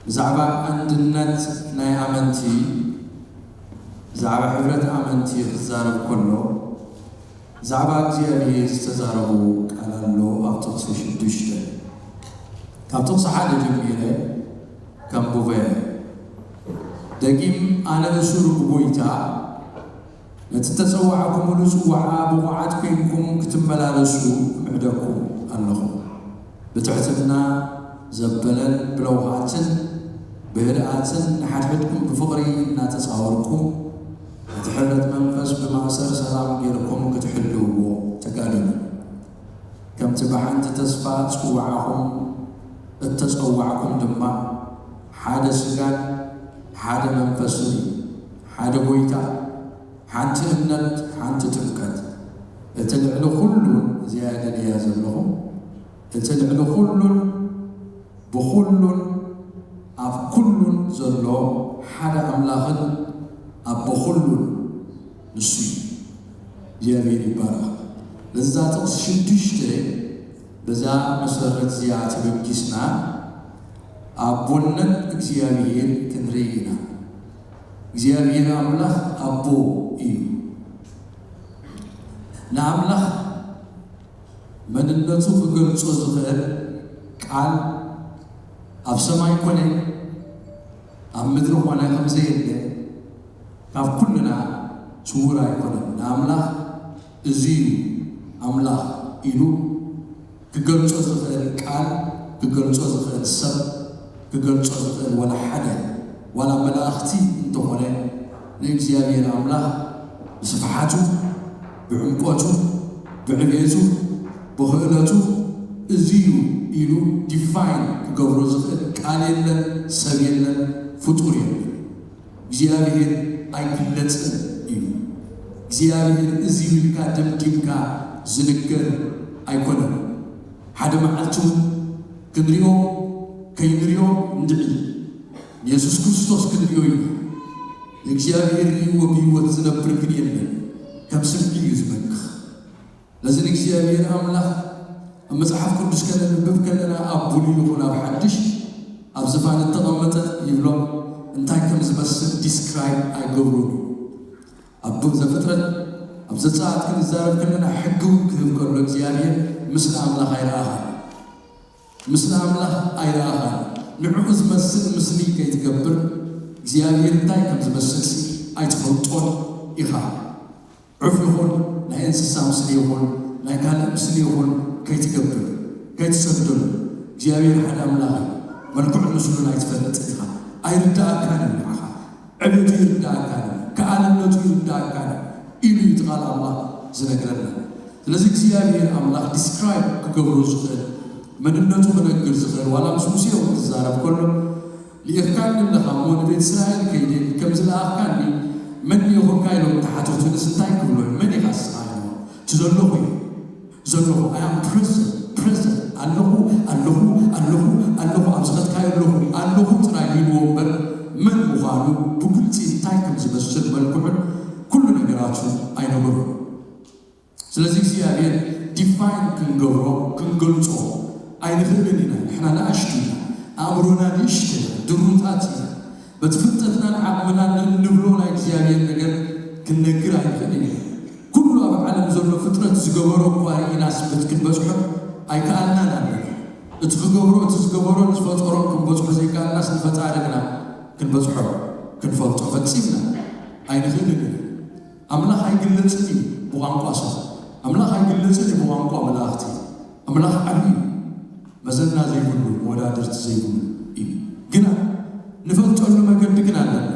ብዛዕባ ኣንድነት ናይ ኣመንቲ፣ ብዛዕባ ሕብረት ኣመንቲ ክዛረብ ከሎ፣ ብዛዕባ እግዚኣብሔር ዝተዛረቡ ቃል ኣሎ። ኣብ ጥቕሲ ሽዱሽተ፣ ካብ ጥቕሲ ሓደ ጀሚረ ከንብቦ እየ። ደጊም ኣነ እሱር ብጎይታ፣ ነቲ እተጸዋዕኩምሉ ጽዋዓ ብቑዓት ኴንኩም ክትመላለሱ እምዕደኩም ኣለኹ። ብትሕትና ዘበለን ብለውሃትን ብህድኣትን ንሓድሕድኩም ብፍቕሪ እናተጻወርኩም፣ ነቲ ሕብረት መንፈስ ብማእሰር ሰላም ጌርኩም ክትሕልውዎ ተጋደሉ። ከምቲ ብሓንቲ ተስፋ ጽዋዓኹም እተጸዋዕኩም ድማ፣ ሓደ ስጋን ሓደ መንፈስን እዩ፣ ሓደ ጎይታ፣ ሓንቲ እምነት፣ ሓንቲ ጥምቀት። እቲ ልዕሊ ኩሉን፣ እዚኣ እየ ደልያ ዘለኹ፣ እቲ ልዕሊ ኩሉን፣ ብኹሉን፣ ኣብ ኩሉን ዘሎ ሓደ ኣምላኽን ኣቦ ኩሉን ንሱ እዩ። እግዚኣብሔር ይባረኽ። በዛ ጥቕሲ ሽዱሽተ፣ በዛ መሰረት እዚኣ ተበጊስና ኣቦነት እግዚኣብሔር ክንርኢ ኢና። እግዚኣብሔር ኣምላኽ ኣቦ እዩ። ንኣምላኽ መንነቱ ክገልጾ ዝኽእል ቃል ኣብ ሰማይ ኮነ ኣብ ምድሪ ኮነ ከም ዘየለ ካብ ኩልና ስዉር ኣይኮነን። ንኣምላኽ እዚ እዩ ኣምላኽ ኢሉ ክገልጾ ዝኽእል ቃል፣ ክገልጾ ዝኽእል ሰብ፣ ክገልጾ ዝኽእል ዋላ ሓደ፣ ዋላ መላእኽቲ እንተኾነ ንእግዚኣብሔር ኣምላኽ ብስፍሓቱ፣ ብዕምቆቱ፣ ብዕቤቱ፣ ብኽእለቱ እዚ እዩ ኢሉ ዲፋይን ክገብሮ ዝኽእል ቃል የለን፣ ሰብ የለን፣ ፍጡር የለን። እግዚኣብሔር ኣይግለጽን እዩ። እግዚኣብሔር እዚ እዩ ኢልካ ደምዲምካ ዝንገር ኣይኮነን። ሓደ መዓልቲ እውን ክንሪኦ ከይንሪኦ እንድዒ፣ ንየሱስ ክርስቶስ ክንሪኦ ኢና። ንእግዚኣብሔር ርእይዎ ብህይወት ዝነብር ግን የለን፣ ከም ስምዒ እዩ ዝመክኽ። ነዚ ንእግዚኣብሔር ኣምላኽ ኣብ መጽሓፍ ቅዱስ ከነንብብ ከለና፣ ኣብ ብሉይ ይኹን ኣብ ሓድሽ፣ ኣብ ዝፋን እተቐመጠ ይብሎ፣ እንታይ ከም ዝመስል ዲስክራይብ ኣይገብሮን እዩ። ኣብ ዘፍጥረት፣ ኣብ ዘጸኣት ክንዛረብ ከለና፣ ሕጊ እውን ክህብ ከሎ እግዚኣብሔር ምስሊ ኣምላኽ ኣይረኣኻን። ምስሊ ኣምላኽ ኣይረኣኻን። ንዕኡ ዝመስል ምስሊ ከይትገብር እግዚኣብሔር እንታይ ከም ዝመስል ኣይትፈልጦን ኢኻ። ዑፍ ይኹን ናይ እንስሳ ምስሊ ይኹን ናይ ካልእ ምስሊ ይኹን ከይትገብር፣ ከይትሰግደሉ። እግዚኣብሔር ሓደ ኣምላኽ እዩ። መልክዑን ምስሉን ኣይትፈልጥን ኢኻ። ኣይርድኣካን እዩ ንዓኻ። ዕቤቱ ይርድኣካን እዩ፣ ከኣልነቱ ይርድኣካን እዩ ኢሉ እዩ እቲ ቃል ኣምላኽ ዝነግረና። ስለዚ እግዚኣብሔር ኣምላኽ ዲስክራይብ ክገብሮ ዝኽእል፣ መንነቱ ክነግር ዝኽእል፣ ዋላ ምስ ሙሴ እውን ክዛረብ ከሎ፣ ልኢኽካኒ ኣለኻ እሞ ንቤት እስራኤል ከይደ ከም ዝለኣኽካኒ መን ኢኹምካ ኢሎም ተሓተቱንስ እንታይ ክብሎ እዩ? መን ኢኻ ንስኻ ኢልዎ? እቲ ዘለኹ እዩ። ዘለኹ፣ I am present, present፣ ኣለኹ፣ ኣለኹ፣ ኣለኹ፣ ኣለኹ፣ ኣብ ዝኸድካዮ ኣለኹ፣ ኣለኹ ጥራይ ኢልዎ እምበር፣ መን ምዃኑ ብግልጺ እንታይ ከም ዝመስል መልክዑን ኩሉ ነገራቱ ኣይነገሮን። ስለዚ እግዚኣብሔር ዲፋይን ክንገብሮ፣ ክንገልጾ ኣይንኽእልን ኢና። ንሕና ንኣሽቱ ኢና። ኣእምሮና ንእሽቶ ኢና፣ ድሩታት ኢና። በቲ ፍልጠትናን ዓቕምናን ንብሎ ናይ እግዚኣብሔር ነገር ክንነግር ኣይንኽእልን ኢና። ኩሉ ኣብ ዓለም ዘሎ ፍጥረት ዝገበሮ እኳ ርኢናስ በቲ ክንበጽሖ ኣይከኣልናን ኣለና። እቲ ክገብሮ፣ እቲ ዝገበሮን ዝፈጠሮን ክንበጽሖ ዘይከኣልናስ ንፈጣሪ ግና ክንበጽሖ፣ ክንፈልጦ ፈጺምና ኣይንኽእልን ኢና። ኣምላኽ ኣይግለጽን እዩ ብቋንቋ ሰብ። ኣምላኽ ኣይግለጽን እዩ ብቋንቋ መላእኽቲ። ኣምላኽ ዓብዪ እዩ። መዘና ዘይብሉ፣ መወዳድርቲ ዘይብሉ እዩ። ግና ንፈልጠሉ መገዲ ግን ኣለና።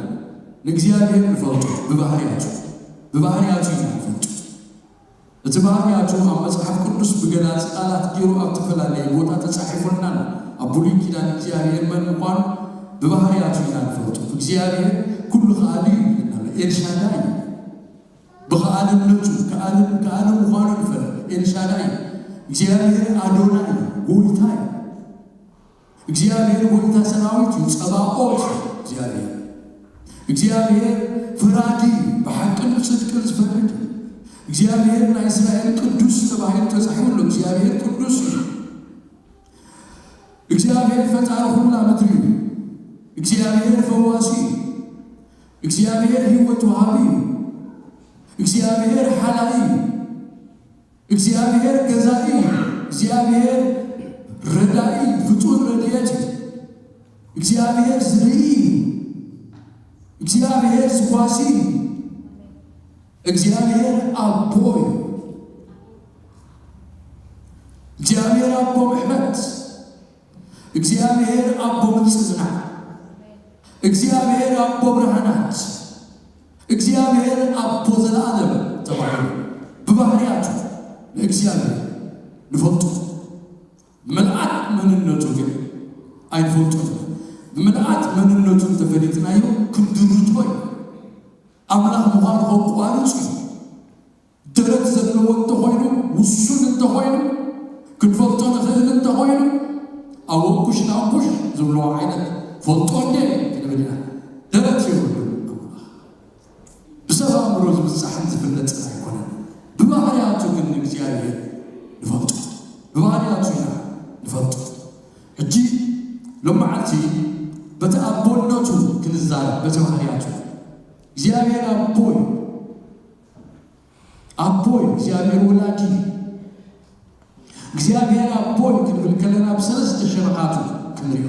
ንእግዚኣብሔር ንፈልጦ ብባህርያቱ፣ ብባህርያቱ ኢና ንፈልጦ። እቲ ባህርያቱ ኣብ መጽሓፍ ቅዱስ ብገላጺ ቃላት ገይሩ ኣብ ዝተፈላለየ ቦታ ተጻሒፉልና ኣሎ። ኣብ ብሉይ ኪዳን እግዚኣብሔር መን ምዃኑ ብባህርያቱ ኢና ንፈልጦ። እግዚኣብሔር ኩሉ ከኣሊ እዩ ይብለና ኣሎ። ኤልሻዳይ እዩ። ብኸኣልነቱ፣ ከኣልን፣ ከኣልን ምዃኑ ንፈልጥ። ኤልሻዳይ እዩ። እግዚኣብሔር ኣዶናይ እዩ፣ ጎይታ እዩ። እግዚኣብሔር ጎይታ ሰራዊት እዩ፣ ጸባኦት እዩ እግዚኣብሔር። እግዚኣብሔር ፈራዲ እዩ፣ ብሓቅን ብጽድቅን ዝፈርድ እዩ። እግዚኣብሔር ናይ እስራኤል ቅዱስ ተባሂሉ ተጻሒፉ ኣሎ። እግዚኣብሔር ቅዱስ እዩ። እግዚኣብሔር ፈጣሪ ኩላ ምድሪ እዩ። እግዚኣብሔር ፈዋሲ እዩ። እግዚኣብሔር ህይወት ወሃቢ እዩ። እግዚኣብሔር ሓላዪ እዩ። እግዚኣብሔር ገዛኢ እዩ። እግዚኣብሔር ረዳኢ፣ ፍጡር ረድኤት እዩ። እግዚኣብሔር ዝርኢ እዩ። እግዚኣብሔር ዝጓሲ እዩ። እግዚኣብሔር ኣቦ እዩ። እግዚኣብሔር ኣቦ ምሕረት፣ እግዚኣብሔር ኣቦ ምጽንናዕ፣ እግዚኣብሔር ኣቦ ብርሃናት፣ እግዚኣብሔር ኣቦ ዘለኣለም ተባሂሉ ብባህርያቱ ንእግዚኣብሔር ንፈልጦ። ምልኣት መንነቱ ግን ኣይንፈልጦን። ብምልኣት መንነቱ እንተፈሊጥናዮ ክንድርቶ እዩ። ኣምላኽ ምዃኑ ከቋርጽ እዩ። ደረት ዘለዎ እንተኾይኑ፣ ውሱን እንተኾይኑ፣ ክንፈልጦ ንኽእል እንተኾይኑ፣ ኣወንኩሽ ናንኩሽ ዝብልዎ ዓይነት ፈልጦ እንዴ ክንብል ኢና። ደረት የብሉን ኣምላኽ። ብሰብ ኣእምሮ ዝብጻሕን ዝፍለጥን ኣይኮነን። ብባህርያቱ ግን ንእግዚኣብሔር ንፈልጦ። ብባህርያቱ ኢና ንፈልጦ። ሕጂ ሎመዓልቲ በቲ ኣቦነቱ ክንዛረብ፣ በቲ ባህርያቱ። እግዚኣብሔር ኣቦ እዩ። ኣቦ እዩ። እግዚኣብሔር ወላዲ እዩ። እግዚኣብሔር ኣቦ እዩ ክንብል ከለና ብሰለስተ ሸነኻቱ ክንሪኦ።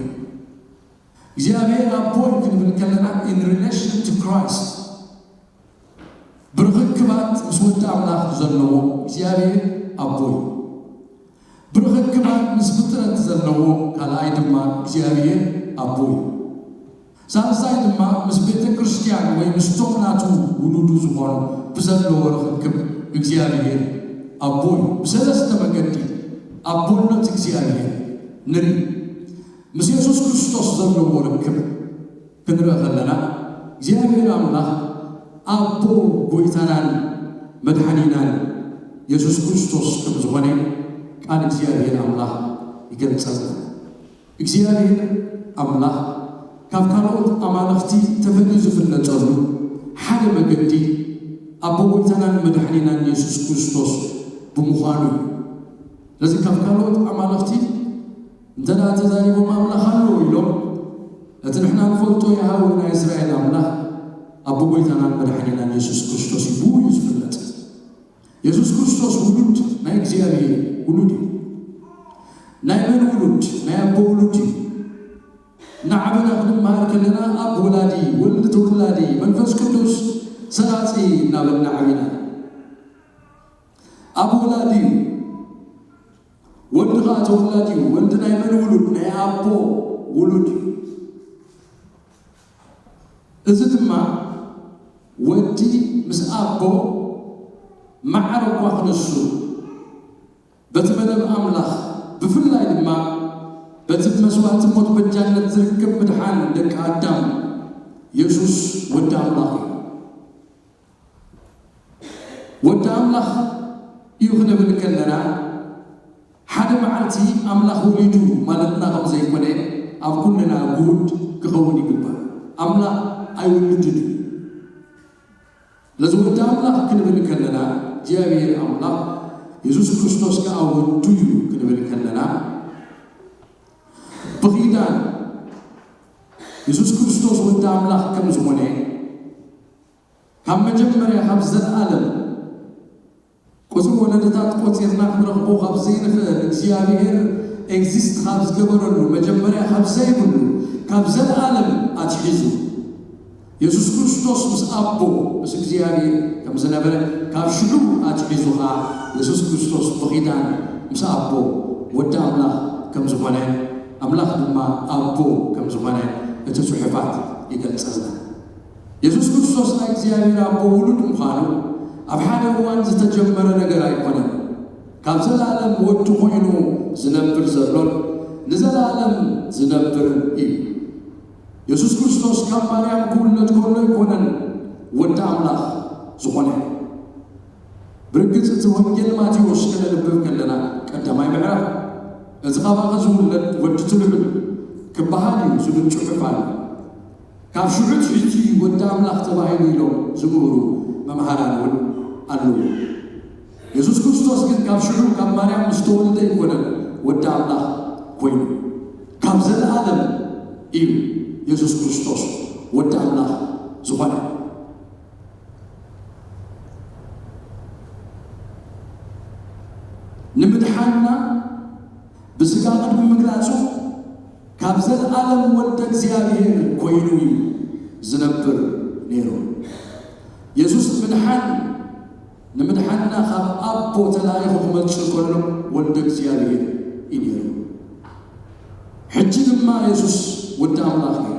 እግዚኣብሔር ኣቦ እዩ ክንብል ከለና in relation to Christ፣ ብርኽክባት ምስ ወዲ ኣምላኽ ዘለዎ እግዚኣብሔር ኣቦ እዩ። ብርኽክባት ምስ ፍጥረት ዘለዎ ካልኣይ ድማ እግዚኣብሔር ኣቦ እዩ። ሳልሳይ ድማ ምስ ቤተ ክርስቲያን ወይ ምስቶም ናቱ ውሉዱ ዝኾኑ ብዘለዎ ርኽክብ እግዚኣብሔር ኣቦ እዩ። ብሰለስተ መገዲ ኣቦነት እግዚኣብሔር ንርኢ። ምስ የሱስ ክርስቶስ ዘለዎ ርክብ ክንርኢ ከለና እግዚኣብሔር ኣምላኽ ኣቦ ጎይታናን መድሓኒናን የሱስ ክርስቶስ ከም ዝኾነ ቃል እግዚኣብሔር ኣምላኽ ይገልጸልና። እግዚኣብሔር ኣምላኽ ካብ ካልኦት ኣማልኽቲ ተፈልዩ ዝፍለጠሉ ሓደ መገዲ ኣቦ ጎይታናን መድሓኒናን የሱስ ክርስቶስ ብምዃኑ እዩ። ስለዚ ካብ ካልኦት ኣማልኽቲ እንተ ደኣ ተዛሪቦም ኣምላኽ ኣሎ ኢሎም እቲ ንሕና ንፈልጦ ያሃወ ናይ እስራኤል ኣምላኽ ኣቦ ጎይታናን መድሓኒናን የሱስ ክርስቶስ እዩ። ብኡ እዩ ዝፍለጥ። የሱስ ክርስቶስ ውሉድ ናይ እግዚኣብሔር ውሉድ እዩ። ናይ መን ውሉድ? ናይ ኣቦ ውሉድ እዩ። ንዓበና ክንመሃር ከለና ኣብ ወላዲ፣ ወልድ ተወላዲ፣ መንፈስ ቅዱስ ሰራጺ እናበልና ዓቢና። ኣብ ወላዲ እዩ። ወልድ ኸዓ ተወላዲ እዩ። ወልድ ናይ መን ውሉድ? ናይ ኣቦ ውሉድ እዩ። እዚ ድማ ወዲ ምስ ኣቦ ማዕረ እኳ ክነሱ፣ በቲ መደብ ኣምላኽ ብፍላይ ድማ በቲ ብመስዋእቲ ሞት በጃነት ዝርከብ ምድሓን ደቂ ኣዳም የሱስ ወዲ ኣምላኽ እዩ። ወዲ ኣምላኽ እዩ ክንብል ከለና ሓደ መዓልቲ ኣምላኽ ወሊዱ ማለትና ከም ዘይኮነ ኣብ ኩልና ግሁድ ክኸውን ይግባእ። ኣምላኽ ኣይውልድን እዩ። ነዚ ወዲ ኣምላኽ ክንብል ከለና እግዚኣብሔር ኣምላኽ የሱስ ክርስቶስ ከኣ ወዱ እዩ ክንብል ከለና ብኺዳን የሱስ ክርስቶስ ወዲ ኣምላኽ ከም ዝኾነ ካብ መጀመርያ ካብ ዘለኣለም ቁጽሪ ወለደታት ቆጺርና ክንረኽቦ ካብ ዘይንኽእል እግዚኣብሔር ኤግዚስት ካብ ዝገበረሉ መጀመርያ ካብ ዘይብሉ ካብ ዘለኣለም ኣትሒዙ የሱስ ክርስቶስ ምስ ኣቦ ምስ እግዚኣብሔር ከም ዝነበረ ካብ ሽዑ ኣትሒዙ ኸዓ የሱስ ክርስቶስ ብኺዳን ምስ ኣቦ ወዲ ኣምላኽ ከም ዝኾነ ኣምላኽ ድማ ኣቦ ከም ዝኾነ እቲ ጽሑፋት ይገልጸልና። የሱስ ክርስቶስ ናይ እግዚኣብሔር ኣቦ ውሉድ ምዃኑ ኣብ ሓደ እዋን ዝተጀመረ ነገር ኣይኮነን። ካብ ዘለኣለም ወዲ ኮይኑ ዝነብር ዘሎን ንዘለኣለም ዝነብርን እዩ። የሱስ ክርስቶስ ካብ ማርያም ክውለድ ከሎ ኣይኮነን ወዲ ኣምላኽ ዝኾነ። ብርግጽ እቲ ወንጌል ማቴዎስ ከነንብብ ከለና ቀዳማይ ምዕራፍ እቲ ካባኺ ዝውለድ ወዲ ትልዑል ክበሃል እዩ ዝብል ጽሑፍ ኣሎ። ካብ ሽዑ ትሕቲ ወዲ ኣምላኽ ተባሂሉ ኢሎም ዝምህሩ መምሃራን እውን ኣለዉ። የሱስ ክርስቶስ ግን ካብ ሽዑ ካብ ማርያም ምስ ተወልደ ኣይኮነን ወዲ ኣምላኽ ኮይኑ። ካብ ዘለኣለም እዩ። የሱስ ክርስቶስ ወዲ ኣምላኽ ዝኾነ ንምድሓንና ብስጋ ቅድሚ ምግላጹ ካብ ዘለኣለም ወልደ እግዚኣብሔር ኮይኑ እዩ ዝነብር ነይሩ። የሱስ ንምድሓን ንምድሓንና ካብ ኣቦ ተላኢኹ ክመጽእ ከሎ ወልደ እግዚኣብሔር እዩ ነይሩ። ሕጂ ድማ የሱስ ወዲ ኣምላኽ እዩ።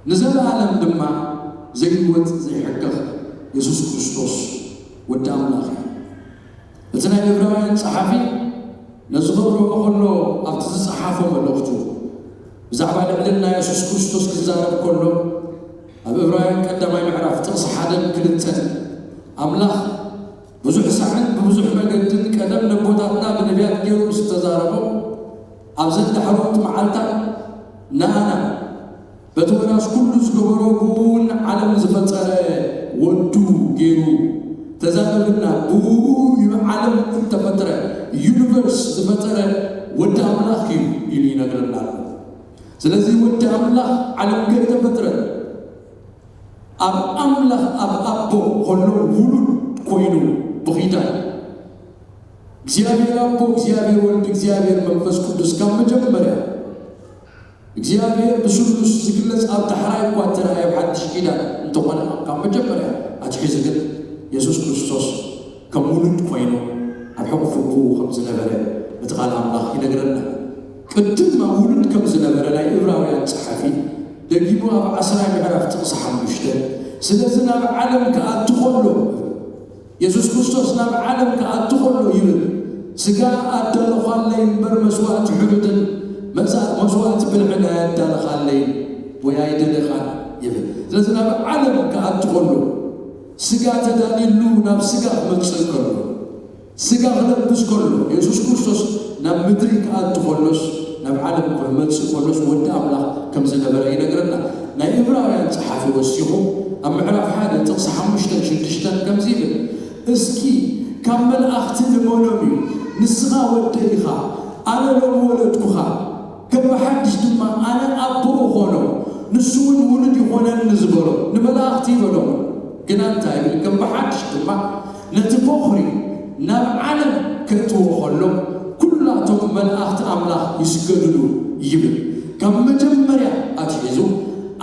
ንዘለኣለም ድማ ዘይወጽእ ዘይሕከኽ የሱስ ክርስቶስ ወዲ ኣምላኽ እዩ። እቲ ናይ ዕብራውያን ጸሓፊ ነዚ ከብርሆ ከሎ ኣብቲ ዝጸሓፎ መልእኽቱ ብዛዕባ ልዕልና የሱስ ክርስቶስ ክዛረብ ከሎ ኣብ ዕብራውያን ቀዳማይ ምዕራፍ ጥቕሲ ሓደን ክልተን ኣምላኽ ብዙሕ ሳዕን ብብዙሕ መገድን ቀደም ነቦታትና ብነቢያት ገይሩ ዝተዛረቦ ኣብዘን ዳሕሮት መዓልታት ንኣና በቲ ወራስ ኩሉ ዝገበሮ ብኡ እውን ዓለም ዝፈጠረ ወዱ ገይሩ ተዛረበና። ብኡ እዩ ዓለም ዝተፈጥረ፣ ዩኒቨርስ ዝፈጠረ ወዲ ኣምላኽ እዩ ኢሉ ይነግረና ኣሎ። ስለዚ ወዲ ኣምላኽ ዓለም ከይተፈጥረ ኣብ ኣምላኽ ኣብ ኣቦ ከሎ ውሉድ ኮይኑ ብኺዳን እግዚኣብሔር ኣቦ፣ እግዚኣብሔር ወልድ፣ እግዚኣብሔር መንፈስ ቅዱስ ካብ መጀመርያ እግዚኣብሔር ብስሉስ ዝግለጽ ኣብ ዳሕራይ እኳ እተረኣየ ኣብ ሓድሽ ኪዳን እንተኾነ ካብ መጀመርያ ኣትሒዙ ግን የሱስ ክርስቶስ ከም ውሉድ ኮይኑ ኣብ ሕቑፉ ብኡ ከም ዝነበረ እቲ ቃል ኣምላኽ ይነግረና። ቅድም ኣብ ውሉድ ከም ዝነበረ ናይ ዕብራውያን ጸሓፊ ደጊሙ ኣብ ዓስራይ ምዕራፍ ጥቕሲ ሓሙሽተ ስለዚ ናብ ዓለም ክኣቱ ከሎ የሱስ ክርስቶስ ናብ ዓለም ክኣቱ ከሎ ይብል፣ ስጋ ኣዳለኻለይ እምበር መስዋእቲ ሕሩድን መሳ- መስዋእቲ ብልዕን ኣያዳለኻለይ ወይ ኣይደለኻን ይብል። ስለዚ ናብ ዓለም ክኣቱ ከሎ ስጋ ተዳልዩሉ ናብ ስጋ ክመጽእ ከሎ ስጋ ክለብስ ከሎ የሱስ ክርስቶስ ናብ ምድሪ ክኣቱ ከሎስ ናብ ዓለም ክመጽእ ከሎስ ወዲ ኣምላኽ ከም ዝነበረ ይነግረና። ናይ ዕብራውያን ጸሓፊ ወሲኹ ኣብ ምዕራፍ ሓደ ጥቕሲ ሓሙሽተን ሽዱሽተን ከምዚ ይብል፣ እስኪ ካብ መላእኽቲ ንመኖም እዩ ንስኻ ወደይ ኢኻ ኣነ ሎሚ ወለድኩኻ ከም ብሓድሽ ድማ ኣነ ኣቦ እኾኖ ንሱ እውን ውሉድ ይኾነኒ ዝበሎ ንመላእኽቲ ይበሎም። ግና እንታይ ይብል ከም ብሓድሽ ድማ ነቲ ቦኽሪ ናብ ዓለም ከእትዎ ከሎ ኩላቶም መላእኽቲ ኣምላኽ ይስገድሉ ይብል። ካብ መጀመርያ ኣትሒዙ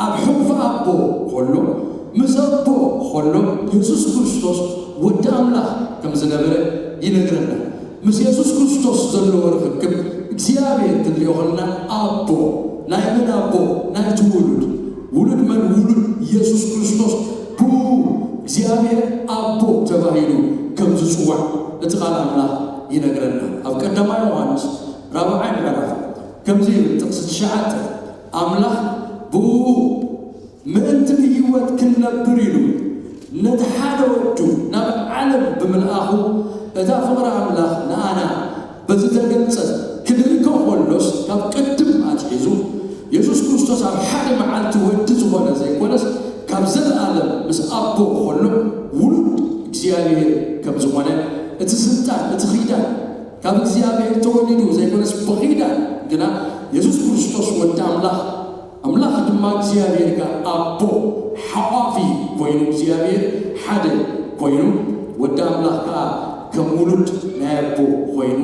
ኣብ ሕቑፊ ኣቦ ከሎ ምስ ኣቦ ከሎ የሱስ ክርስቶስ ወዲ ኣምላኽ ከም ዝነበረ ይነግረና። ምስ የሱስ ክርስቶስ ዘለዎ ርኽክብ እግዚኣብሔር ክንሪኦ ከለና ኣቦ ናይ መን ኣቦ ናይቲ ውሉድ ውሉድ መን ውሉድ የሱስ ክርስቶስ ብኡ እግዚኣብሔር ኣቦ ተባሂሉ ከም ዝፅዋዕ እቲ ቃል ኣምላኽ ይነግረና። ኣብ ቀዳማይ ዮሃንስ ራብዓይ ምዕራፍ ከምዚ ይብል ጥቕሲ ትሽዓተ ኣምላኽ ብኡ ምእንቲ ብህይወት ክንነብር ኢሉ ነቲ ሓደ ወዱ ናብ ዓለም ብምልኣኹ እታ ፍቕሪ ኣምላኽ ንኣና በዚ ተገልጸት ክንርኢ ከሎስ ካብ ቅድም ኣትሒዙ የሱስ ክርስቶስ ኣብ ሓደ መዓልቲ ወዲ ዝኾነ ዘይኮነስ ካብ ዘለኣለም ምስ ኣቦ ከሎ ውሉድ እግዚኣብሔር ከም ዝኾነ እቲ ስልጣን እቲ ኺዳን ካብ እግዚኣብሔር ተወሊዱ ዘይኮነስ ብኺዳን ግና የሱስ ክርስቶስ ወዲ ኣምላኽ ኣምላኽ ድማ እግዚኣብሔር ከኣ ኣቦ ሓቋፊ ኮይኑ እግዚኣብሔር ሓደ ኮይኑ ወዲ ኣምላኽ ከኣ ከም ውሉድ ናይ ኣቦ ኮይኑ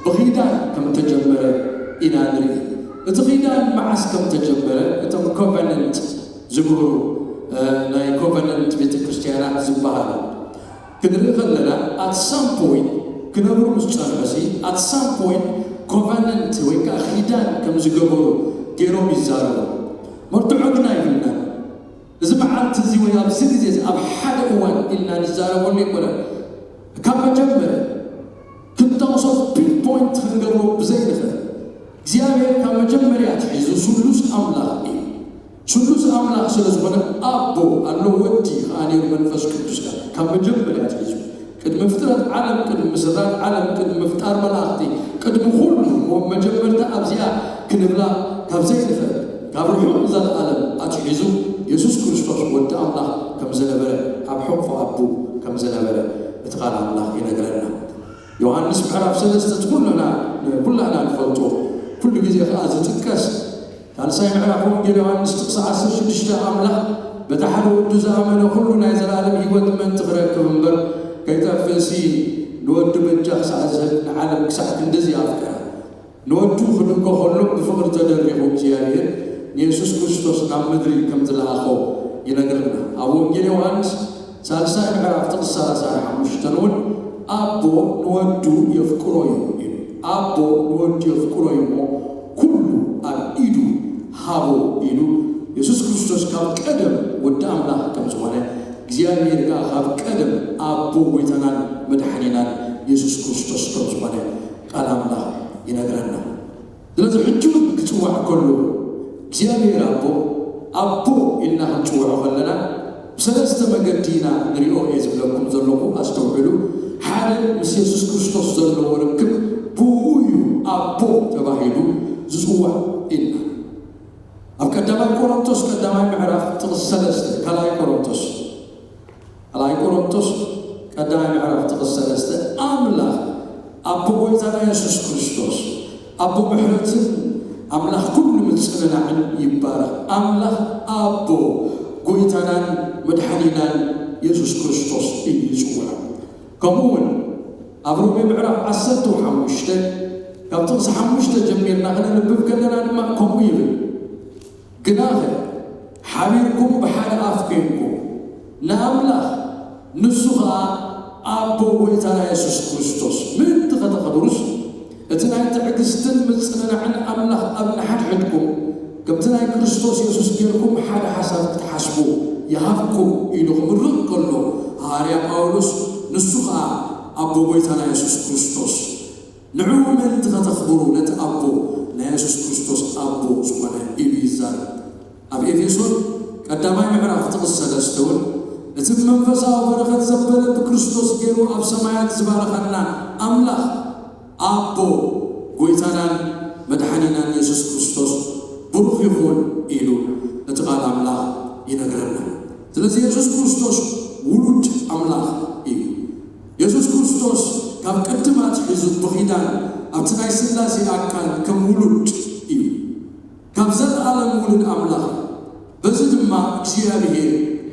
ብኺዳን ከም ተጀመረ ኢና ንርኢ። እቲ ኺዳን መዓስ ከም ተጀመረ እቶም ኮቨነንት ዝገብሩ ናይ ኮቨነንት ቤተ ክርስቲያናት ዝበሃሉ ክንርኢ ከለና at some point ክነብሩ ምስ ጸንሑሲ at some point ኮቨነንት ወይ ከዓ ኺዳን ከም ዝገበሩ ገይሮም ይዛረቡ። መርትዖ ግና ይብልና እዚ መዓልቲ እዚ ወይ ኣብዚ ግዜ እዚ ኣብ ሓደ እዋን ኢልና ንዛረበሉ ይኮነ ካብ መጀመርያ ክንጠቕሶ ፒንፖይንት ክንገብሮ ብዘይንኽእል እግዚኣብሔር ካብ መጀመርያ ኣትሒዙ ስሉስ ኣምላኽ እዩ። ስሉስ ኣምላኽ ስለ ዝኾነ ኣቦ ኣሎ፣ ወዲ ከዓ ነይሩ፣ መንፈስ ቅዱስ ከዓ ካብ መጀመርያ ኣትሒዙ ቅድሚ ፍጥረት ዓለም፣ ቅድሚ ምስራት ዓለም፣ ቅድሚ ምፍጣር መላእኽቲ፣ ቅድሚ ኩሉ እሞ መጀመርታ ኣብዚኣ ክንብላ ካብ ዘይንኽእል ካብ ርሑቕ ዘለኣለም ኣትሒዙ የሱስ ክርስቶስ ወዲ ኣምላኽ ከም ዝነበረ ኣብ ሕቑፎ ኣቡ ከም ዝነበረ እቲ ቃል ኣምላኽ ይነግረና። ዮሃንስ ምዕራፍ ሰለስተ እቲ ኩልና ኩላና ንፈልጦ ኩሉ ግዜ ከዓ ዝጥቀስ ሳልሳይ ምዕራፍ ወንጌል ዮሃንስ ጥቕሲ ዓሰርተ ሽዱሽተ ኣምላኽ በቲ ሓደ ወዱ ዝኣመነ ኩሉ ናይ ዘለኣለም ህይወት ምእንቲ ክረክብ እምበር ከይጠፍእሲ ንወዱ በጃ ክሳዕ ዝህብ ንዓለም ክሳዕ ክንድዚ ኣፍቀረ። ንወዱ ክልእኮ ከሎ ብፍቕሪ ተደሪኹ እግዚኣብሔር ንየሱስ ክርስቶስ ናብ ምድሪ ከም ዝለኣኾ ይነግረና። ኣብ ወንጌል ዮሃንስ ሳልሳይ ምዕራፍ ጥቕሲ ሰላሳ ሓሙሽተ እውን ኣቦ ንወዱ የፍቅሮ እዩ ኢሉ። ኣቦ ንወዱ የፍቅሮ እዩ እሞ ኩሉ ኣብ ኢዱ ሃቦ ኢሉ። የሱስ ክርስቶስ ካብ ቀደም ወዲ ኣምላኽ ከም ዝኾነ እግዚኣብሔር ከኣ ካብ ቀደም ኣቦ ጎይታናን መድሓኒናን የሱስ ክርስቶስ ከም ዝኾነ ቃል ኣምላኽ ይነግረና። ስለዚ ሕጂ እውን ክጽዋዕ ከሎ እግዚኣብሔር ኣቦ ኣቦ ኢልና ክንጽውዖ ከለና ብሰለስተ መገዲ ኢና ንሪኦ እየ ዝብለኩም ዘለኹ። ኣስተውዕሉ። ሓደ ምስ የሱስ ክርስቶስ ዘለዎ ርክብ ብኡ እዩ ኣቦ ተባሂሉ ዝጽዋዕ ኢልና። ኣብ ቀዳማይ ቆሮንቶስ ቀዳማይ ምዕራፍ ጥቕሲ ሰለስተ ካልኣይ ቆሮንቶስ ካልኣይ ቆሮንቶስ ቀዳማይ ምዕራፍ ጥቕሲ ሰለስተ ኣምላኽ ኣቦ ጎይታና የሱስ ክርስቶስ ኣቦ ምሕረትን ኣምላኽ ኩሉ ምጽንናዕን ይባረኽ። ኣምላኽ ኣቦ ጎይታናን መድሓኒናን የሱስ ክርስቶስ እዩ ይጽውዖ። ከምኡ እውን ኣብ ሮሜ ምዕራፍ ዓሰርተ ሓሙሽተ ካብ ጥቕሲ ሓሙሽተ ጀሚርና ክነንብብ ከለና ድማ ከምኡ ይብል። ግናኸ ሓቢርኩም ብሓደ ኣፍ ኮይንኩም ንኣምላኽ ንሱ ኸኣ ኣቦ ጎይታና የሱስ ክርስቶስ ምእንቲ ኸተኸብሩስ እቲ ናይ ትዕግስትን ምጽንናዕን ኣምላኽ ኣብ ንሓድሕድኩም ከምቲ ናይ ክርስቶስ የሱስ ጌርኩም ሓደ ሓሳብ ክትሓስቡ ይሃብኩም ኢሉ ክምርቕ ከሎ ሃዋርያ ጳውሎስ ንሱ ኸኣ ኣቦ ጎይታና የሱስ ክርስቶስ ንዕኡ ምእንቲ ኸተኽብሩ ነቲ ኣቦ ናይ የሱስ ክርስቶስ ኣቦ ዝኾነ ኢሉ ይዛረብ። ኣብ ኤፌሶን ቀዳማይ ምዕራፍ ጥቕስ ሰለስተ እውን እቲ ብመንፈሳዊ በረኸት ዘበለ ብክርስቶስ ገይሩ ኣብ ሰማያት ዝባረኸና ኣምላኽ ኣቦ ጎይታናን መድሓኒናን የሱስ ክርስቶስ ብሩኽ ይኹን ኢሉ እቲ ቃል ኣምላኽ ይነግረና። ስለዚ የሱስ ክርስቶስ ውሉድ ኣምላኽ እዩ። የሱስ ክርስቶስ ካብ ቅድም ኣትሒዙ ብኺዳን ኣብቲ ናይ ስላሴ ኣካል ከም ውሉድ እዩ። ካብ ዘለኣለም ውሉድ ኣምላኽ እዩ። በዚ ድማ እግዚኣብሔር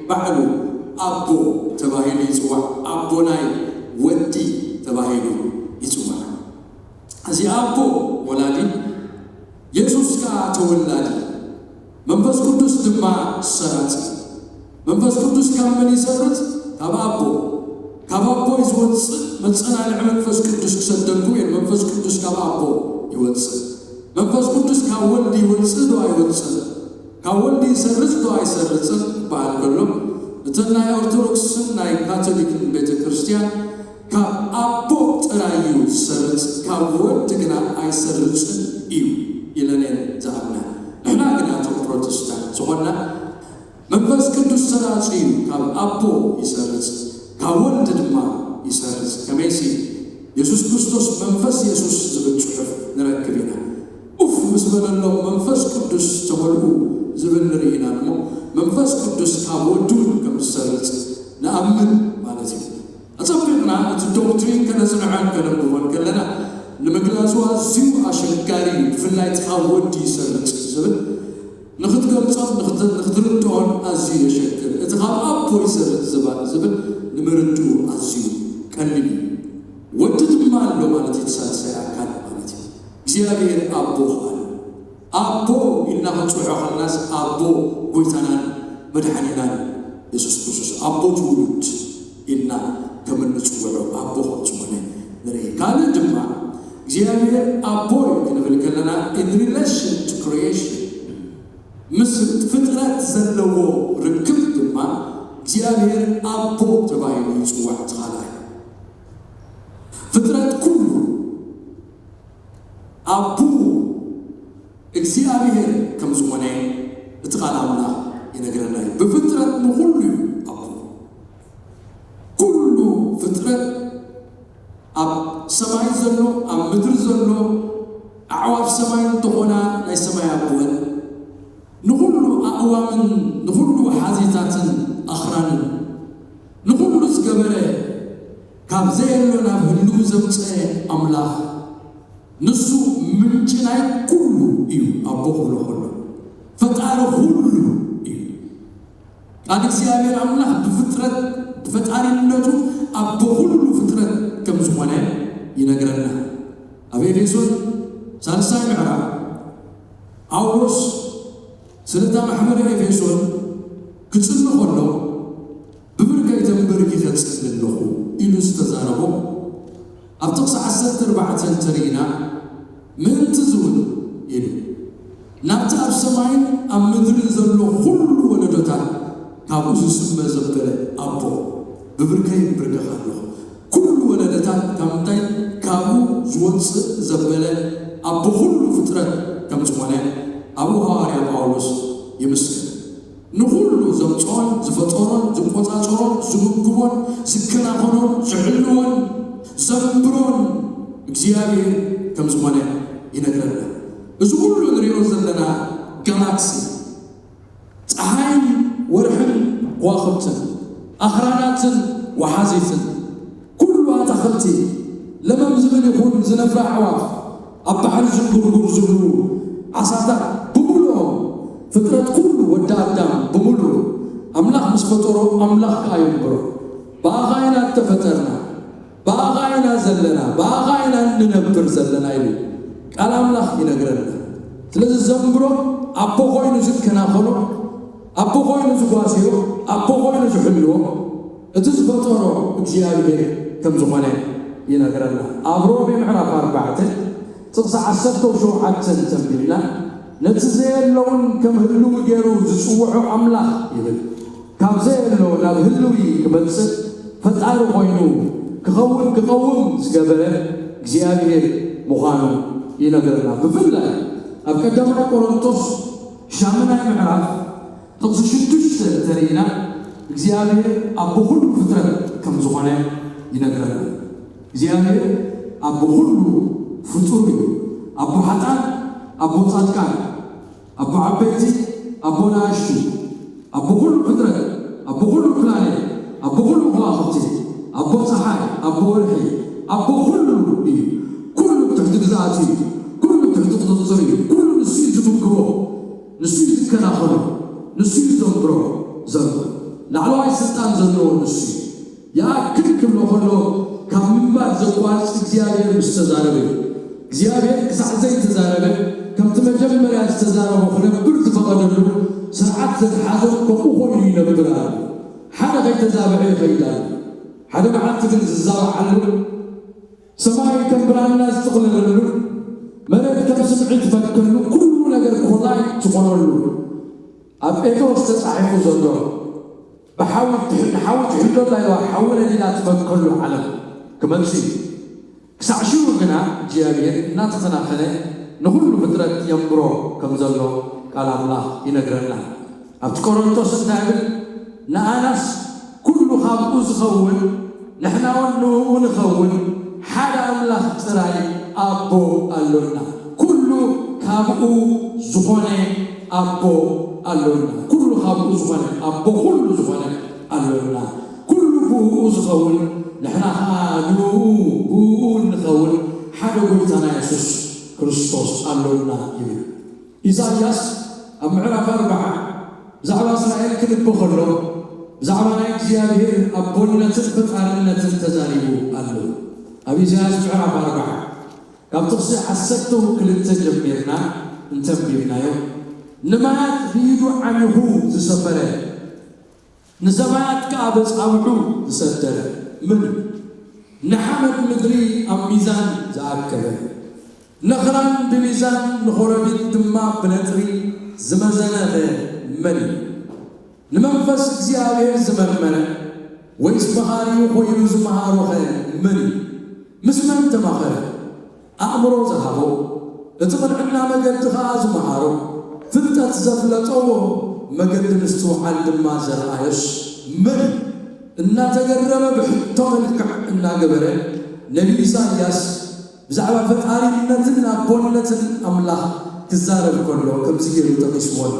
ባዕሉ ኣቦ ተባሂሉ ይጽዋዕ። ኣቦናይ ወዲ ተባሂሉ ይጽዋዕ። እዚ ኣቦ ወላዲ የሱስ ከኣ ተወላዲ መንፈስ ቅዱስ ድማ ሰራጺ። መንፈስ ቅዱስ ካብ መን ይሰርጽ? ካብ ኣቦ። ካብ ኣቦ እዩ ዝወጽእ። መጸናንዒ መንፈስ ቅዱስ ክሰደልኩም እየ። መንፈስ ቅዱስ ካብ ኣቦ ይወጽእ። መንፈስ ቅዱስ ካብ ወልድ ይወጽእ ዶ ኣይወጽእ? ካብ ወልድ ይሰርጽ ዶ ኣይሰርጽን ክበሃል ከሎ እተን ናይ ኦርቶዶክስን ናይ ካቶሊክን ቤተ ክርስቲያን ካብ ኣቦ ጥራይ እዩ ዝሰርጽ፣ ካብ ወልድ ግና ኣይሰርጽን እዩ ኢለን እየን ዝኣምና። ንሕና ግና እቶም ፕሮቴስታንት ዝኾንና መንፈስ ቅዱስ ሰራጺ እዩ፣ ካብ ኣቦ ይሰርጽ፣ ካብ ወልድ ድማ ይሰርጽ። ከመይሲ የሱስ ክርስቶስ መንፈስ የሱስ ዝብል ጽሑፍ ንረክብ ኢና። ኡፍ ምስ በለሎም መንፈስ ቅዱስ ተመልኡ ዝብል ንርኢ ኢና እሞ መንፈስ ቅዱስ ካብ ወዱ ከም ዝሰርጽ ንኣምን ማለት እዩ። ኣጸቢቕና እቲ ዶክትሪን ከነጽንዖን ከነንብቦን ከለና ንምግላጹ ኣዝዩ ኣሸጋሪ እዩ። ብፍላይ እቲ ካብ ወዲ ይሰርጽ ዝብል ንኽትገልጾን ንኽት- ንኽትርድኦን ኣዝዩ የሸግር። እቲ ካብ ኣቦ ይሰርጽ ዝባ- ዝብል ንምርድኡ ኣዝዩ ቀሊል እዩ። ወዲ ድማ ኣሎ ማለት እዩ፣ እቲ ሳልሳይ ኣካል ማለት እዩ። እግዚኣብሔር ኣቦ ኣሎ። ኣቦ ኢልና ክንጽውዖ ከለናስ ኣቦ ጎይታናን መድሓኒናን የሱስ ክርስቶስ ኣቦ ትውሉድ ኢልና ከም እንጽውዖ ኣቦ ከም ዝኾነ ንርኢ። ካልእ ድማ እግዚኣብሔር ኣቦ እዩ ክንብል ከለና in relation to creation ምስ ፍጥረት ዘለዎ ርክብ ድማ እግዚኣብሔር ኣቦ ተባሂሉ ይጽዋዕ። እቲ ካልኣይ ፍጥረት ኩሉ ኣቡ እግዚኣብሔር ከም ዝኾነ እቲ ቃል ኣምላኽ ይነግረና እዩ። ብፍጥረት ንኹሉ እዩ ኣቡ። ኩሉ ፍጥረት ኣብ ሰማይ ዘሎ ኣብ ምድሪ ዘሎ ኣዕዋፍ ሰማይ እንተኾና ናይ ሰማይ ኣቦን ንኹሉ ኣእዋምን ንኹሉ ሓዜታትን ኣኽራንን ንኹሉ ዝገበረ ካብ ዘየሎ ናብ ህልው ዘምፀአ ኣምላኽ ንሱ ምንጪ ናይ ኩሉ እዩ ኣቦ ክብሎ ከሎ ኩሉ እዩ። ቃል እግዚኣብሔር ኣምላኽ ብፍጥረት፣ ብፈጣሪነቱ ኣቦ ኩሉ ፍጥረት ከም ዝኾነ ይነግረና። ኣብ ኤፌሶን ሳልሳይ ምዕራፍ ጳውሎስ ስለታ ማሕበር ኤፌሶን ክጽሊ ከሎ፣ "ብብርከይ ተንበርኪኸ እጽሊ ኣለኹ" ኢሉ ዝተዛረቦ፣ ኣብ ጥቕሲ ዓሰርተ ኣርባዕተ እንተሪኢና፣ "ምእንቲ ዝውን" ኢሉ፣ "ናብቲ ኣብ ሰማይን ኣብ ምድርን ዘሎ ኩሉ ወለዶታት ካብኡ ዝስመ ዘበለ ኣቦ፣ ብብርከይ እምብርከኽ ኣለኹ። ኩሉ ወለዶታት ካብ ምንታይ? ካብኡ ዝወጽእ ዘበለ ኣቦ ኩሉ ፍጥረት ከም ዝኾነ ኣብኡ ሃዋርያ ጳውሎስ ይምስክር። ንኹሉ ዘምጽኦን ዝፈጠሮን ዝቆጻጸሮን ዝምግቦን ዝከናኸኖን ዝሕልዎን ዘንብሮን እግዚኣብሔር ከም ዝኾነ ይነግረና። እዚ ኩሉ ንሪኦ ዘለና ጋላክሲ፣ ፀሓይን ወርሕን ከዋኽብትን ኣኽራናትን ወሓዚትን ኩሉ ኣታኽልቲ ለመም ዝብል ይኹን ዝነፍራ ኣዕዋፍ ኣብ ባሕሪ ዝንጉርጉር ዝብሉ ዓሳታት ብምሉኦም ፍጥረት ኩሉ ወዲ ኣዳም ብምሉኡ ኣምላኽ ምስ ፈጠሮ ኣምላኽ ከኣ የንብሮ። ብኣኻ ኢና እተፈጠርና፣ ብኣኻ ኢና ዘለና፣ ብኣኻ ኢና እንነብር ዘለና ኢሉ ቃል ኣምላኽ ይነግረና። ስለዚ ዘንብሮ ኣቦ ኮይኑ ዝከናኸኖ፣ ኣቦ ኮይኑ ዝጓስዮ፣ ኣቦ ኮይኑ ዝሕልዎ እቲ ዝፈጠሮ እግዚኣብሔር ከም ዝኾነ ይነግረና። ኣብ ሮሜ ምዕራፍ ኣርባዕተ ጥቕሲ ዓሰርተ ሸውዓተ እንተንቢብና፣ ነቲ ዘየለውን ከም ህልዊ ገይሩ ዝጽውዖ ኣምላኽ ይብል። ካብ ዘየሎ ናብ ህልዊ ክመጽእ ፈጣሪ ኮይኑ ክኸውን ክቐውም ዝገበረ እግዚኣብሔር ምዃኑ ይነግረና። ብፍላይ ኣብ ቀዳማይ ቆሮንቶስ ሻምናይ ምዕራፍ ጥቕሲ ሽዱሽተ እንተሪኢና እግዚኣብሔር ኣቦ ኩሉ ፍጥረት ከም ዝኾነ ይነግረና። እግዚኣብሔር ኣቦ ኩሉ ፍጡር እዩ። ኣቦ ሓጣን፣ ኣቦ ጻድቃን፣ ኣቦ ዓበይቲ፣ ኣቦ ንኣሽቱ፣ ኣቦ ኩሉ ፍጥረት፣ ኣቦ ኩሉ ፕላኔት፣ ኣቦ ኩሉ ከዋኽብቲ፣ ኣቦ ጸሓይ፣ ኣቦ ወርሒ፣ ኣቦ ኩሉ እዩ። ኩሉ ትሕቲ ግዝኣቱ እዩ። ኩሉ ትሕቲ ቁጽጽር እዩ። ኩሉ ንሱ እዩ ዝምግቦ፣ ንሱ እዩ ዝከናኸኖ፣ ንሱ እዩ ዘንብሮ ዘሎ። ላዕለዋይ ስልጣን ዘለዎ ንሱ እዩ። ይኣክል ክብሎ ከሎ ካብ ምንባር ዘቋርጽ እግዚኣብሔር ምስ ተዛረበ እዩ። እግዚኣብሔር ክሳዕ ዘይተዛረበ ከምቲ መጀመርያ ዝተዛረቦ ክነብር ዝፈቐደሉ ስርዓት ዘትሓዞ ከምኡ ኮይኑ ይነብር ኣሎ። ሓደ ከይተዛብዐ ይኸይድ ኣሎ። ሓደ መዓልቲ ግን ዝዛባዓሉ፣ ሰማይ ከም ብራና ዝጥቕለለሉ፣ መሬት ከም ስምዒ ትፈከሉ፣ ኩሉ ነገር ኮላይ ዝኾነሉ፣ ኣብ ጴጥሮስ ተጻሒፉ ዘሎ፣ ብሓዊ ትሕ-፣ ንሓዊ ትሕሎ እንዳይዋ ሓዊ ነዲዳ ትፈከሉ ዓለም ክመጽእ እዩ። ክሳዕ ሽዑ ግና እግዚኣብሔር እናተኸናኸነ ንኹሉ ፍጥረት የንብሮ ከም ዘሎ ቃል ኣምላኽ ይነግረና። ኣብቲ ቆሮንቶስ እንታይ ይብል? ንኣናስ ኩሉ ካብኡ ዝኸውን ንሕና እውን ንእኡ ንኸውን ሓደ ኣምላኽ ጥራይ ኣቦ ኣሎና። ኩሉ ካብኡ ዝኾነ ኣቦ ኣሎና። ኩሉ ካብኡ ዝኾነ ኣቦ ኩሉ ዝኾነ ኣሎና። ኩሉ ብእኡ ዝኸውን ንሕና ኸዓ ንእኡ ብእኡ እንኸውን ሓደ ጎይታና የሱስ ክርስቶስ ኣሎና ይብል። ኢሳይያስ ኣብ ምዕራፍ ኣርብዓ ብዛዕባ እስራኤል ክንቢ ከሎ ብዛዕባ ናይ እግዚኣብሔር ኣቦነትን ፈጣርነትን ተዛሪቡ ኣሎ። ኣብ ኢሳይያስ ምዕራፍ ኣርብዓ ካብ ጥቕሲ ዓሰርተ ክልተ ጀሚርና እንተንቢብናዮ፣ ንማያት ብኢዱ ዓሚኹ ዝሰፈረ፣ ንሰማያት ከኣ በጻብዑ ዝሰደረ፣ መን እዩ? ንሓመድ ምድሪ ኣብ ሚዛን ዝኣከበ፣ ነኽራን ብሚዛን ንኾረቢት ድማ ብነጥሪ ዝመዘነኸ መን እዩ? ንመንፈስ እግዚኣብሔር ዝመርመረ፣ ወይስ መኻሪኡ ኮይኑ ዝመሃሮኸ መን እዩ? ምስ መን ተማኸረ? ኣእምሮ ዝሃቦ፣ እቲ ቅንዕና መገዲ ኸኣ ዝመሃሮ፣ ፍልጠት ዘፍለጠዎ፣ መገዲ ምስትውዓል ድማ ዘርኣዮስ መን እዩ? እናተገረመ ብሕቶ መልክዕ እናገበረ ነቢ ኢሳይያስ ብዛዕባ ፈጣሪነትን ኣቦነትን ኣምላኽ ክዛረብ ከሎ ከምዚ ገይሩ ጠቒስዎ ኣሎ።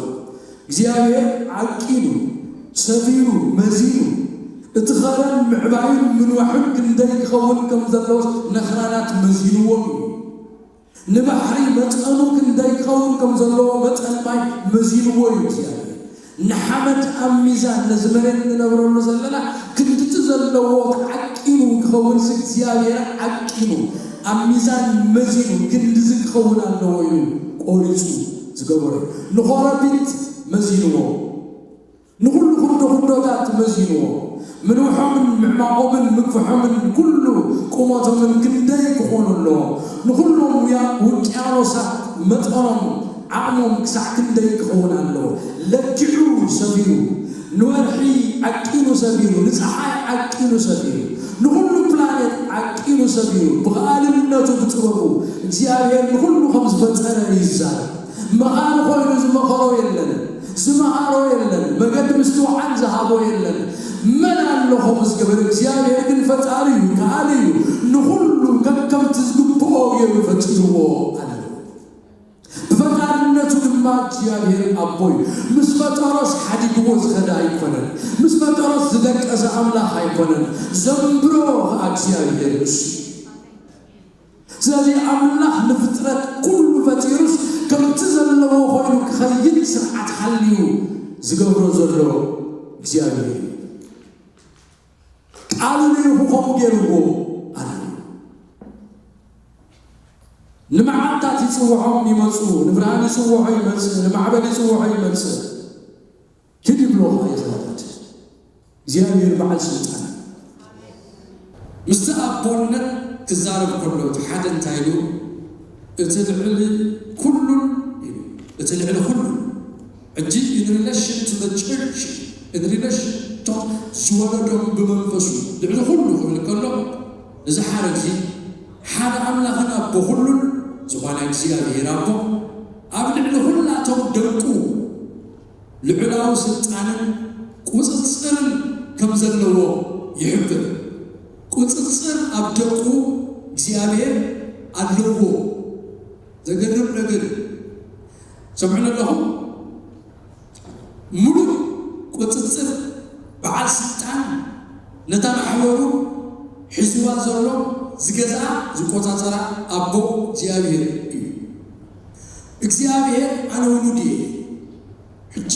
እግዚኣብሔር ዓቂኑ፣ ሰፊሩ፣ መዚኑ፣ እቲ ኸረን ምዕባዩን ምንዋሑን ክንደይ ክኸውን ከም ዘለዎስ ነኽራናት መዚንዎም እዩ። ንባሕሪ መጠኑ ክንደይ ክኸውን ከም ዘለዎ መጠን ማይ መዚንዎ እዩ እግዚኣብሔር። ንሓመድ ኣብ ሚዛን፣ ነዚ መሬት ንነብረሉ ዘለና ክንድቲ ዘለዎ ተዓቂኑ ክኸውንስ እግዚኣብሔር ዓቂኑ ኣብ ሚዛን መዚኑ ክንድዚ ክኸውን ኣለዎ ኢሉ ቆሪጹ ዝገበሮ እዩ። ንኾረቢት መዚንዎ። ንኹሉ ኩዶ ኩዶታት መዚንዎ። ምንውሖምን ምዕማቖምን ምግፍሖምን ኩሉ ቁመቶምን ክንደይ ክኾኑ ኣለዎም። ንኹሎም ውያ-፣ ውቅያኖሳት መጠኖም ዓቕሞም ክሳዕ ክንደይ ክኸውን ኣለዎ። ለኪዑ ሰፊሩ፣ ንወርሒ ዓቂኑ ሰፊሩ፣ ንፀሓይ ዓቂኑ ሰፊሩ፣ ንኹሉ ፕላኔት ዓቂኑ ሰፊሩ፣ ብኸኣልነቱ ብጥበቡ እግዚኣብሔር ንኹሉ ከም ዝፈጠረ ይዛረብ። መኻሪ ኮይኑ ዝመኸሮ የለን፣ ዝመሃሮ የለን፣ መገዲ ምስትውዓል ዝሃቦ የለን። መን ኣሎ ከምኡ ዝገበረ? እግዚኣብሔር ግን ፈጣሪ እዩ፣ ከኣሊ እዩ። ንኹሉ ከከምቲ ዝግብኦ ገይሩ ፈጢርዎ ኣሎ። ብፈጣርነቱ ድማ እግዚኣብሔር ኣቦ እዩ። ምስ ፈጠሮስ ሓዲግዎ ዝኸደ ኣይኮነን። ምስ ፈጠሮስ ዝደቀሰ ኣምላኽ ኣይኮነን። ዘንብሮ ኸኣ እግዚኣብሔር ንሱ እዩ። ስለዚ ኣምላኽ ንፍጥረት ኩሉ ፈጢሩስ ከምቲ ዘለዎ ኮይኑ ክኸይድ ስርዓት ሓልዩ ዝገብሮ ዘሎ እግዚኣብሔር እዩ። ቃሉ ልኢኹ ከምኡ ገይርዎ ኣሎ። ንመዓልታት ይጽውዖም ይመጹ፣ ንብርሃን ይጽውዖ ይመጽእ፣ ንማዕበል ይጽውዖ ይመጽእ። ኪድ ይብሎ ኸኣ ይኸይድ። እግዚኣብሔር በዓል ስልጣን። ምስቲ ኣቦነት ክዛረብ ከሎ እቲ ሓደ እንታይ ኢሉ? እቲ ልዕሊ ኩሉን ኢሉ። እቲ ልዕሊ ኩሉን። ሕጂ in relation to the church፣ in relation to ዝወለዶም ብመንፈሱ ልዕሊ ኩሉ ክብል ከሎ፣ እዚ ሓረግ እዚ ሓደ ኣምላኽን ኣቦ ኩሉን ዝኾነ እግዚኣብሔር ኣቦ ኣብ ልዕሊ ኩላቶም ደቁ ልዑላዊ ስልጣንን ቁጽጽርን ከም ዘለዎ ይሕብር። ቁጽጽር ኣብ ደቁ እግዚኣብሔር ኣለዎ። ዘገርም ነገር እዩ። ሰምዑኒ ኣለኹም? ሙሉእ ቁጽጽር በዓል ስልጣን ነታ ማሕበሩ ሒዝዋ ዘሎ ዝገዝኣ ዝቆጻጸራ ኣቦ እግዚኣብሔር እዩ። እግዚኣብሔር ኣነ ውሉድ እየ። ሕጂ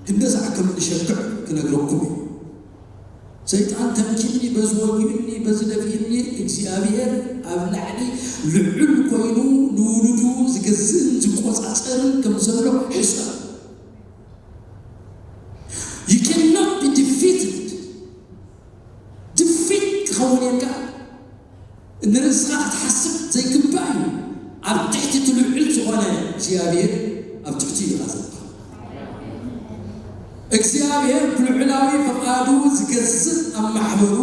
ክንደሳዕ ከም ዝሸክዕ ክነግረኩም እዩ። ሰይጣን ተንኪኒ፣ በዚ ወጊኡኒ፣ በዚ ደፊእኒ፣ እግዚኣብሔር ኣብ ላዕሊ ልዑል ኮይኑ ንውሉዱ ዝገዝእን ዝቆጻጸርን ከም ዘሎ ሕሰብ። You cannot be defeated። ድፊት ክኸውን የካ ንርእስኻ ክትሓስብ ዘይግባእ እዩ። ኣብ ትሕቲ እቲ ልዑል ዝኾነ እግዚኣብሔር ኣብ ትሕቲ እዩ ኢኻ ዘለኻ። እግዚኣብሔር ብልዑላዊ ፍቓዱ ዝገዝእ ኣብ ማሕበሩ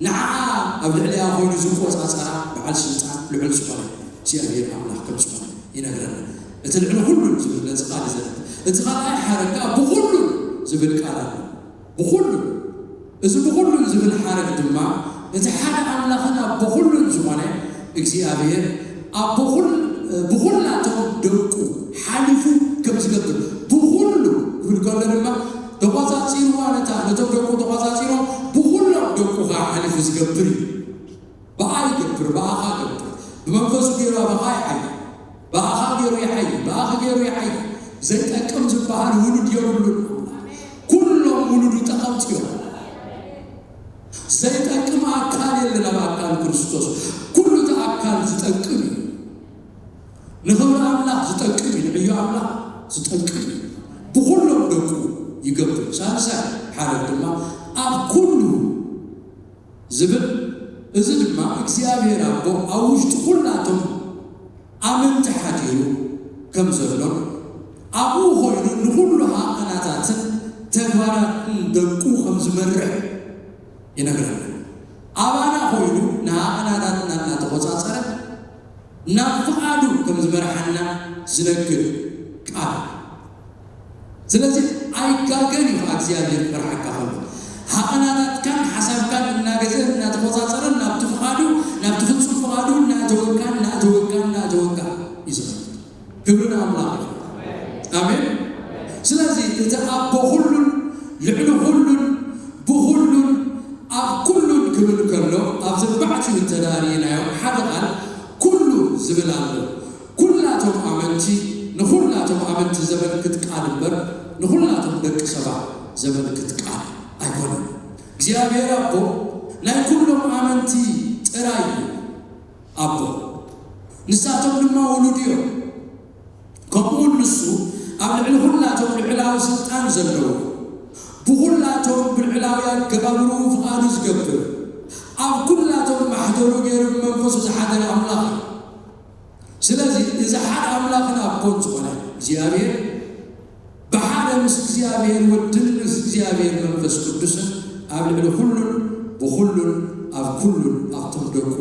ንዓ ኣብ ልዕሊኣ ኮይኑ ዝቆጻጸራ በዓል ስልጣን ልዑል ዝኾነ እግዚኣብሔር ኣምላኽ ከም ዝኾነ ይነግረና። እቲ ልዕሊ ኩሉን ዝብል ነዚ ቃል እዩ ዘረብ። እቲ ካልኣይ ሓረግ ከኣ ብኹሉን ዝብል ቃል ኣሎ። ብኹሉን። እዚ ብኹሉን ዝብል ሓረግ ድማ እቲ ሓደ ኣምላኽን ኣቦ ኩሉን ዝኾነ እግዚኣብሔር ኣቦ ኩል-፣ ብኹላቶም ደቁ ሓሊፉ ከም ዝገብር፣ ብኹሉ ክብል ከሎ ድማ ተቖጻጺርዋ፣ ነታ፣ ነቶም ደቁ ተቖጻጺሮም ብኹሎም ደቁ ኸዓ ሓሊፉ ዝገብር እዩ። ብኣ ይገብር፣ ብኣኻ ገብር። ብመንፈሱ ገይሩ ኣባኻ ይዓይ። ብኣኻ ገይሩ ይዓይ፣ ብኣኺ ገይሩ ይዓይ። ዘይጠቅም ዝበሃል ውሉድ የብሉን። ኩሎም ውሉዱ ጠቐምቲ እዮም። ዘይጠቅም ኣካል የለን ኣብ ኣካል ክርስቶስ። ኩሉ እቲ ኣካል ዝጠቅም እዩ። ንኽብሪ ኣምላኽ ዝጠቅም እዩ፣ ንዕዮ ኣምላኽ ዝጠቅም እዩ። ብኹሎም ደቁ ይገብር። ሳልሳይ ሓረግ ድማ ኣብ ኩሉ ዝብል፣ እዚ ድማ እግዚኣብሔር ኣቦ ኣብ ውሽጢ ኩላቶም ኣመንቲ ሓዲሩ ከም ዘሎን ኣብኡ ኮይኑ ንኹሉ ሃቐናታትን ተግባራትን ደቁ ከም ዝመርሕ ይነግረና። ኣባና ኮይኑ ንሃቐናታትና እናተቖጻጸረ ናብ ፍቓዱ ከም ዝመርሓና ዝነግር ቃል። ስለዚ ኣይጋገን እዩ ከዓ እግዚኣብሔር ክመርሓካ ከሎ። ሃቐናታትካን ሓሳብካን እናገዘ እናተቖጻጸረ ናብቲ ፍቓዱ፣ ናብቲ ፍጹም ፍቓዱ እናእተወካ፣ እናእተወካ፣ እናእተወካ እዩ ዝኸይድ። ክብሪ ንኣምላኽ ይኹን። ኣሜን። ስለዚ እቲ ኣቦ ኩሉን ልዕሊ ኩሉን ብኹሉን ኣብ ኩሉን ክብል ከሎ ኣብዚ ኣርባዕቲኡ እንተ ደኣ ርኢናዮ ሓደ ቃል ኩሉ ንኹላቶም ኣመንቲ ዘመልክት ቃል እምበር ንኹላቶም ደቂ ሰባት ዘመልክት ቃል ኣይኮነን። እግዚኣብሔር ኣቦ ናይ ኩሎም ኣመንቲ ጥራይ እዩ ኣቦ። ንሳቶም ድማ ውሉድ እዮም። ከምኡውን ንሱ ኣብ ልዕሊ ኩላቶም ልዕላዊ ስልጣን ዘለዎ፣ ብኹላቶም ብልዕላዊ ኣገባብርኡ ፍቓዱ ዝገብር፣ ኣብ ኩላቶም ማሕደሩ ገይሩ ብመንፈሱ ዝሓደረ ኣምላኽ እዩ። ስለዚ እዚ ሓደ ኣምላኽን ኣቦን ዝኾነ እግዚኣብሔር ብሓደ ምስ እግዚኣብሔር ወድን ምስ እግዚኣብሔር መንፈስ ቅዱስን ኣብ ልዕሊ ኩሉን ብኹሉን ኣብ ኩሉን ኣብቶም ደቁ